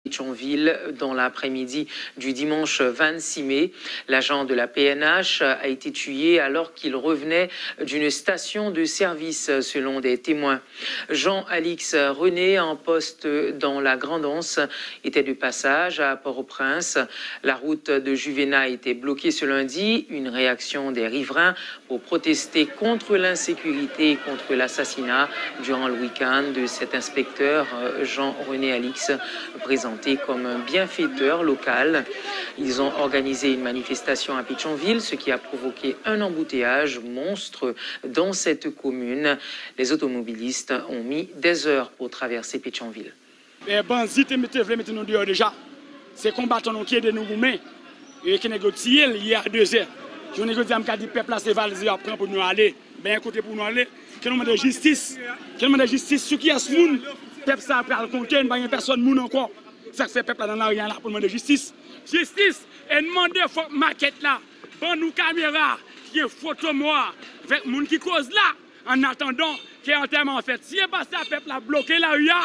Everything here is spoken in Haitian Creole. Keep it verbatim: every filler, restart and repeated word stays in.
Pétion-Ville dans l'après-midi du dimanche vingt-six mai. L'agent de la P N H a été tué alors qu'il revenait d'une station de service, selon des témoins. Jean-Alix René, en poste dans la Grande Anse, était de passage à Port-au-Prince. La route de Juvena était bloquée ce lundi, une réaction des riverains pour protester contre l'insécurité et contre l'assassinat durant le week-end de cet inspecteur, euh, Jean-René Alix, présenté comme un bienfaiteur local. Ils ont organisé une manifestation à Pétion-Ville, ce qui a provoqué un embouteillage monstre dans cette commune. Les automobilistes ont mis des heures pour traverser Pétion-Ville. Eh, bandi te mete, vle mete nou deyò deja. Se konbatan nou ki ede nou goumen. E ke nèg yo tiye l yè a dezè. Jounen jodi a, m ka di pèp la se valiz yo ap pran pou nou ale. Benyen kote pou nou ale. Ke nou mande jistis. Ke nou mande jistis sou kiyès moun pèp sa a pral konte, nou pa gen pèsòn moun ankò. Sa k fè pèp la nan lari a la pou n mande jistis. Jistis, e n mande fòk makèt la ban nou kamera ki gen foto mò a avèk moun ki koz la. Annatandan ke antèman an fèt. Si e pa sa, pèp la bloke lari a,